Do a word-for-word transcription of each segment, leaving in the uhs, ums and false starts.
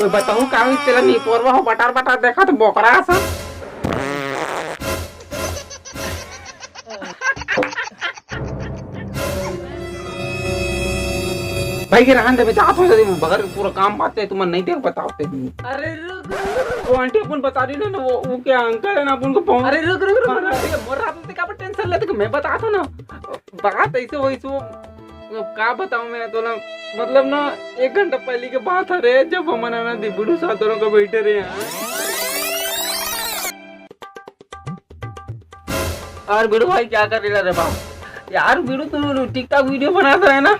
कोई बताहू का होइस तेला, निपोरवा हो बटार बटार देखत बोकरा असन। भाई के रहन दे, मैं जात हूँ जल्दी, बगर के पूरा काम बात है, तुमन नहीं देख बताओ ते। अरे रुक, रुक, रुक। वो आंटी अपन बता रही ना, ना, वो, वो क्या अंकल है ना, अपन को फोन। अरे रुक, रुक, रुक, रुक। अरे मोर रात में का टेंशन लेते कि मैं बताता ना। बात ऐसे हुई सो, अब का बताऊं मैं तोला, मतलब ना, एक घंटा पहले के बात हरे, जब हमन आना दिबड़ू साथ दोनों का बैठे रहे हैं। और बिड़ू भाई क्या कर रहा रे बाप? यार बिड़ू, तू TikTok वीडियो बनाता है ना?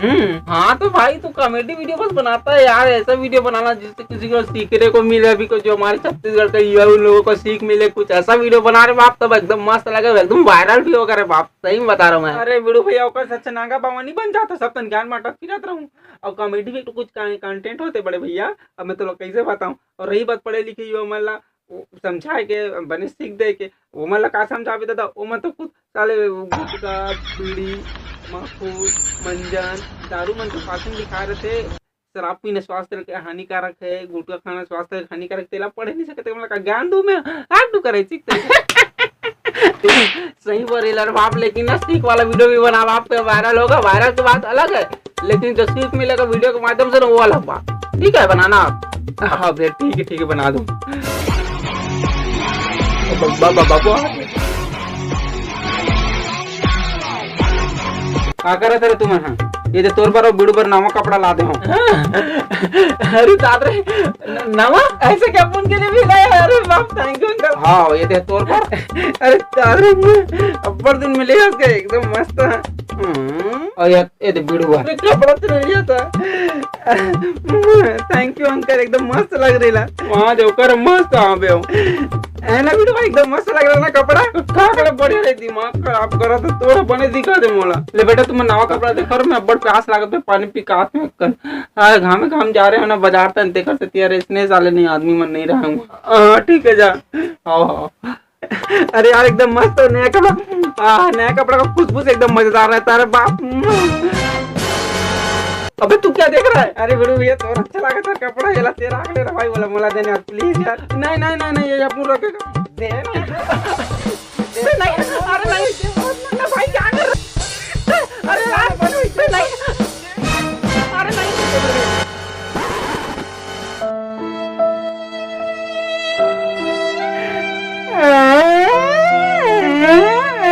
हम्म, हाँ तो भाई, तू कॉमेडी वीडियो बस बनाता है यार, ऐसा वीडियो बनाना जिससे किसी को सीखने को मिले, अभी को जो हमारे छत्तीसगढ़ का युवा उन लोगों को सीख मिले, कुछ ऐसा वीडियो बना रे बाप, तब एकदम मस्त लगे, एकदम वायरल भी होगा रे बाप, सही में बता रहा हूँ मैं। अरे बिड़ू भैया, ओकर से अच्छा नागा बाबा नहीं बन जाता, सब तन ज्ञान बांटत फिरत रहूं। और कॉमेडी भी तो कुछ कंटेंट होते बड़े भैया, अब मैं तो लोग कैसे बताऊं। और रही बात पढ़े लिखे युवा मन ला, वो समझाए के, बने सीख दे के, वो मन ला का समझावे दादा, वो मन तो खुद साले वो गुटखा, बीड़ी, माखूर, मंजन, दारू मन के पाछन लिखा रहते। शराब पीना स्वास्थ्य के हानिकारक है, गुटखा खाना स्वास्थ्य के हानिकारक, तेला पढ़े नहीं सकते, मतलब का ज्ञान दू मैं, हाथ दू करे सीखते। सही बोल रही लड़ बाप, लेकिन ना सीख वाला वीडियो भी बनाओ, आपका वायरल होगा, वायरल की बात अलग है, लेकिन जो सीख मिलेगा वीडियो के माध्यम से ना, वो अलग बात। ठीक है, बनाना आप। हाँ भैया, ठीक है, ठीक है, बना दूँ। बाबा, बाबा। का करत रे तुमन हा? ये दे तोर बर अउ बिड़ू बर नवा कपड़ा ला दे हूँ। अरे दाद रे, न-, नवा? ऐसे क्या अपन के लिए भी लाया? अरे बाप, thank you अंकल। हाँ, ये दे तोर बर। अरे दाद रे, अब्बड़ दिन मिले हस के, एकदम मस्त है। हम्म, और ये, ये दे बिड़ू बर। अरे कपड़ा तो नहीं लिया था। Thank you अंकल, एकदम मस्त लग रही ला। वहाँ जो कर मस्त आवे हो। है ना बिड़ू भाई, एकदम मस्त लग रहा ना कपड़ा। का करे बढ़िया रे, दिमाग खराब करा तो तोरा बने दिखा दे मोला। ले बेटा, तुम नवा कपड़ा देखो रे, मैं अब्बड़ प्यास लागत है, पानी पी के आत में कन। हाँ, घामे घाम जा रहे हो ना बाजार तन, तेकर से तिया रे, इसने साले नहीं, आदमी मन नहीं रहे हूँ। हाँ, ठीक है, जा। आओ, आओ। अरे यार, एकदम मस्त हो नया कपड़ा। आ, नया कपड़ा का खुशबू से एकदम मजेदार रहता है रे बाप। अबे तू क्या देख रहा है? अरे बिड़ू भैया, तोर अच्छा लगा था कपड़ा, ये ला तेरा आंख ले रहा भाई, बोला मोला देने प्लीज यार। नहीं, नहीं, नहीं, नहीं, ये अपन रखेगा। दे ना। दे नहीं, अरे नहीं, ना भाई, क्या कर रहा है? अरे यार, नहीं, अरे नहीं।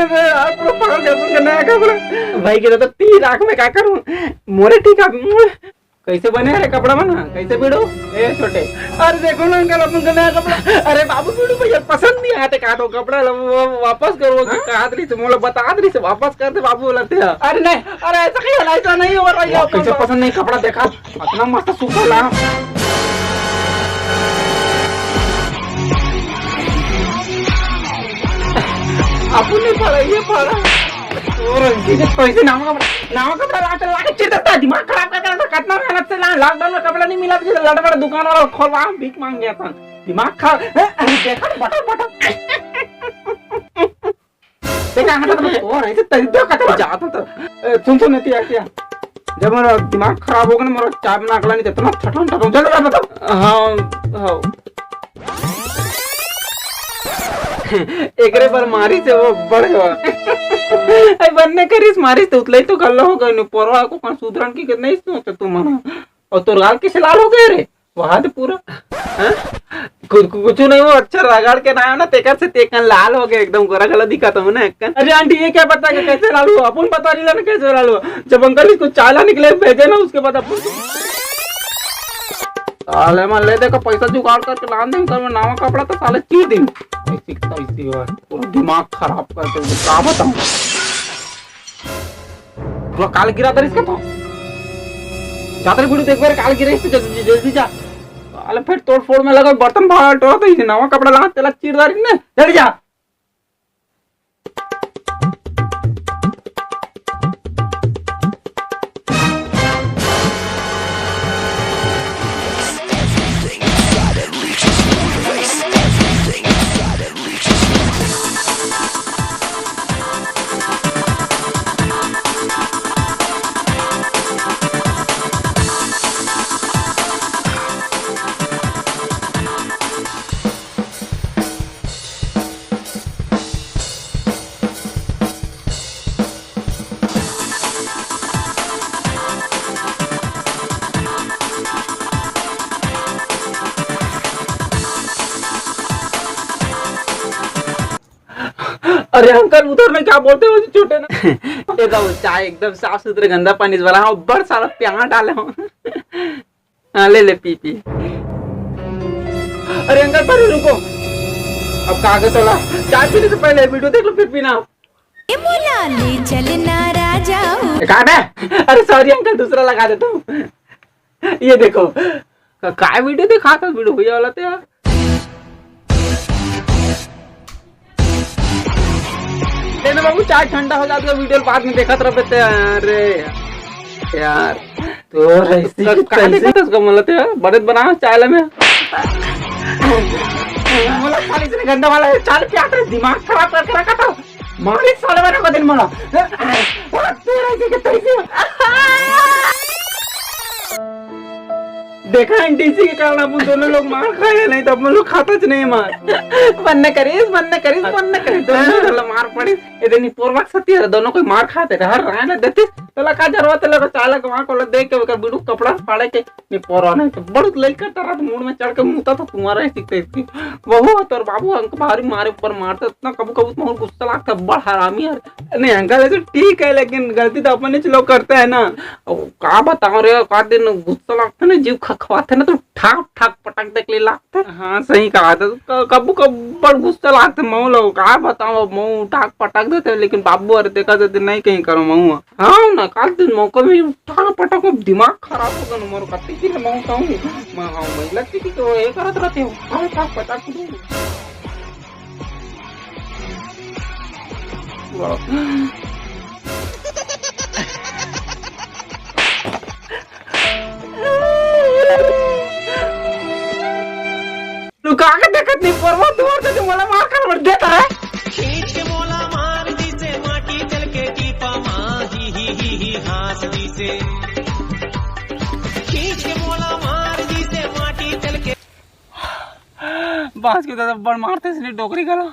अरे यार, पूरा पागल कर दूंगा नया कपड़ा। भाई के तो तीन लाख में क्या करूं? मोरे ठीक है। कैसे बने रे कपड़ा बना? कैसे बिड़ू? ए छोटे। अरे देखो ना अंकल, अपन का नया कपड़ा। अरे बाबू बिड़ू भैया पसंद नहीं आते का तो कपड़ा ला, वो वापस करो कि हाँ? कहा दरी से, मोला बता दरी से वापस कर दे बाबू बोला थे। अरे नहीं, अरे ऐसा कहीं हलाई तो नहीं हो रहा है वाह, अपन कैसे का। पसंद नहीं कपड़ा देखा? इतना मस्त सूट है ला। अपन नहीं पड़ा, ये पड़ा। और इनकी जब पैसे नाम का, नाम का पड़ा, लाके चिढ़ता है, दिमाग खराब करता है, कितना मेहनत से ला, लॉकडाउन में कपड़ा नहीं मिला, तो लड़ बड़ा दुकान वाला खोलवा, भीख मांग गया था। दिमाग खराब, हैं? अरे देखा ना, बटर, बटर। देखा, हटा तो, और ऐसे तरीका का तो जाता था। ए, सुन, सुन, नहीं, क्या, क्या? जब मेरा दिमाग खराब होगा ना, मेरा चाय बना के लानी, तो इतना ठठन, ठठन, चल, चल, चल। हाँ, हाँ। एकरे बर मारिस हे वो बड़े हो। अरे बन्ने करिस मारिस त उतलाई तो गल्ला हो गए, नु पोरवा को कौन सुधरन की नहीं सोच तू मना। और तोर गाल किसे लाल हो गए रे? वहां तो पूरा, हाँ? कुछ, कुछ नहीं, वो अच्छा रगड़ के ना ना, तेकर से तेकन लाल हो गए, एकदम गोरा गला दिखा था ना एकन। अरे आंटी, ये क्या पता कि कैसे लाल हुआ? अपन पता नहीं लेना कैसे लाल हुआ। जब अंकल इसको चाला निकले भेजे ना, उसके बाद अपन साले मन ले देखो, पैसा जुगाड़ करके लान दे, कर में नवा कपड़ा तो साले चीर दिन। ऐसी तैसी बात, पूरा दिमाग खराब कर दे, का बताऊं? पूरा काल गिरा दे इसके तो। जाते गुड़ी देख, बार काल गिरे इसको, जल्दी, जल्दी जा। साले फिर तोड़ फोड़ में लगा, बर्तन भाड़ा टोरा तो इसे नवा कपड़ा लान, तेला चीर दारी ने, जल्दी जा। अरे अंकल, उधर ना, क्या बोलते हो छोटे ना। ये तो चाय एकदम साफ सुथरे, गंदा पानी वाला, हाँ, बड़ सारा प्याज डाले हो। हाँ, ले ले, पी पी। अरे अंकल, पर रुको, अब कहाँ गए तोला? चाय पीने से पहले वीडियो देख लो, फिर पीना। ए मोला ले चलना राजा। ए, कहाँ बे? अरे सॉरी अंकल, दूसरा लगा देता हूँ। ये देखो, का, काय वीडियो देखा था, वीडियो भैया वाला तो यार। ले ना बाबू, चाय ठंडा हो जाता है, वीडियो बाद में देखत रहबे ते। अरे यार, तो ऐसी का, की का तैसी। देखत हस का, मतलब, यार, बड़े बनाओ चाय ला में। मोला खाली से गंदा वाला है, चाल क्या करे, दिमाग खराब करके रखा था। मारी साले बना को दिन मोला। तेरा ऐसी की तैसी। देखा, एनटीसी के कारण अपन दोनों लोग मार खाए, नहीं तो अपन लोग खाता च नहीं मार। मन न करिस, मन न करिस, मन न करिस, दोनों ला मार पड़ी। ये दिन पोरवा सती है, दोनों कोई मार खाते रहे, हर राय ना देती। तोला का जरूरत है, लगा चाला गवा को देख के ओकर बिड़ू कपड़ा फाड़े के, नहीं पोरवा नहीं तो बड़ू लइका तरह मूड में चढ़ के मुता तो तुम्हारा ही सीखते इसकी। वहू तोर बाबू अंक भारी मारे ऊपर मारते, इतना कबू कबू तो बहुत गुस्सा लगता है, बड़ हरामी यार। नहीं अंकल, ऐसे ठीक है, लेकिन गलती तो अपन ही लोग करते हैं ना। अब का बताओ रे, का दिन गुस्सा लगता है ना, जीव खखवाते ना, तो ठाक ठाक पटक दे के लिए लगता है। हाँ, सही कहा था। क-, कबू कबू बड़ गुस्सा लगता है मऊ लोग, का बताओ, मऊ ठाक पटक देते हैं, लेकिन बाबू अरे देखा जाते नहीं कहीं करो मऊ। हाँ ना, काल दिन मऊ को भी ठाक पटक, दिमाग खराब हो गया ना मोर, कत्ती की मऊ कहूँ। मैं हाँ, मैं लगती थी कि वो ये करत रहते हो, हाँ, ठाक पटक दूँ। लुका के देखत नहीं, परवा दुआर से मोला मार कर देता है। खींच के मोला मार दिसे माटी चल के टीपा मा, ही, ही, ही, ही, हाँस दिसे। खींच के मोला मार दिसे माटी चल के। बांस के दादा बड़ मारते इसने डोकरी गला।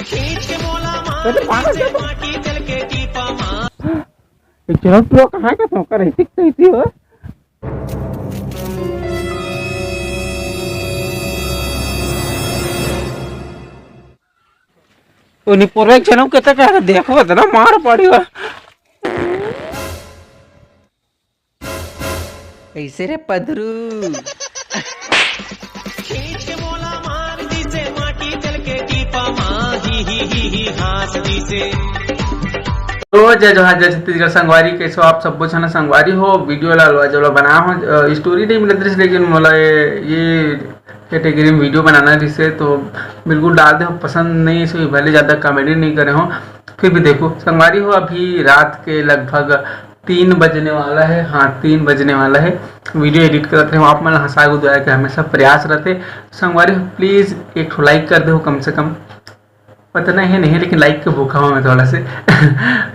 खींच के मोला मार दिसे माटी चल के टीपा मा। ये चुनाव पूरा कहाँ का सौकर है? ठीक तो इसी हो। उन्हीं पूरा एक जनम के तक है, देखो इतना मार पड़ी हो। कैसे रे पदरू? खींच के मोला मार दिसे माटी चल के टीपा मा, ही, ही, ही, ही, हाँस दिसे। तो जय जोहार, जय छत्तीसगढ़ संगवारी, कैसे हो आप सब? पूछना संगवारी हो, वीडियो ला लो जो ला बना हो, अ, स्टोरी नहीं मिलत रहिस, लेकिन मोला ये, ये कैटेगरी में वीडियो बनाना जिससे तो बिल्कुल डाल दे हो, पसंद नहीं, इसमें भले ज़्यादा कॉमेडी नहीं करे हो, फिर भी देखो संगवारी हो, अभी रात के लगभग तीन बजने वाला है। हाँ, तीन बजने वाला है। वीडियो एडिट करत रहे हो, आप मन हंसा गुदवाए के हमेशा प्रयास रहते। संगवारी हो, प्लीज एक ठो लाइक कर दे हो कम से कम। पता नहीं है, नहीं, लेकिन लाइक के भूखा हूँ मैं थोड़ा से।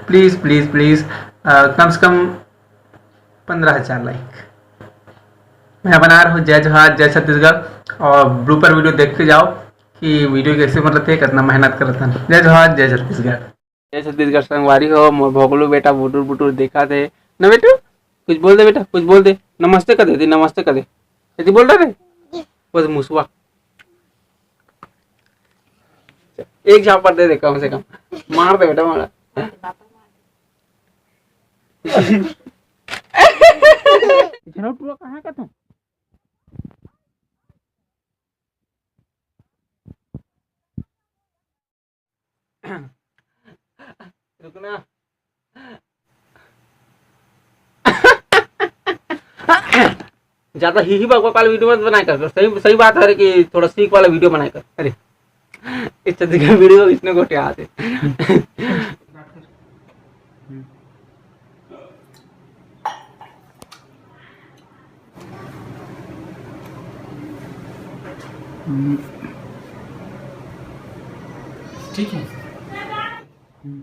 प्लीज, प्लीज, प्लीज, कम से कम पंद्रह हजार लाइक। मैं बना रहा हूँ जय जोहार, जय छत्तीसगढ़, और ब्लूपर वीडियो देखते जाओ कि वीडियो कैसे बनते हैं, कितना मेहनत करता है। जय जोहार, जय छत्तीसगढ़। जय छत्तीसगढ़ संगवारी हो, मोर भोगलू बेटा बुटुर बुटुर देखा थे ना बेटू, कुछ बोल दे बेटा, कुछ बोल दे, नमस्ते कर दे, नमस्ते कर दे। यदि बोल रहे रे, बस मुसवा। एक झापड़ दे दे कम से कम, मार दे बेटा, मार। झनौटुआ कहाँ का तू? रुकना। ज्यादा ही ही बकबक वाला वीडियो मत बनाया कर। सही, सही बात है कि थोड़ा सीख वाला वीडियो बनाया कर। अरे, इस तरह का वीडियो इसने गोटे आते। हम्म। ठीक है। हम्म।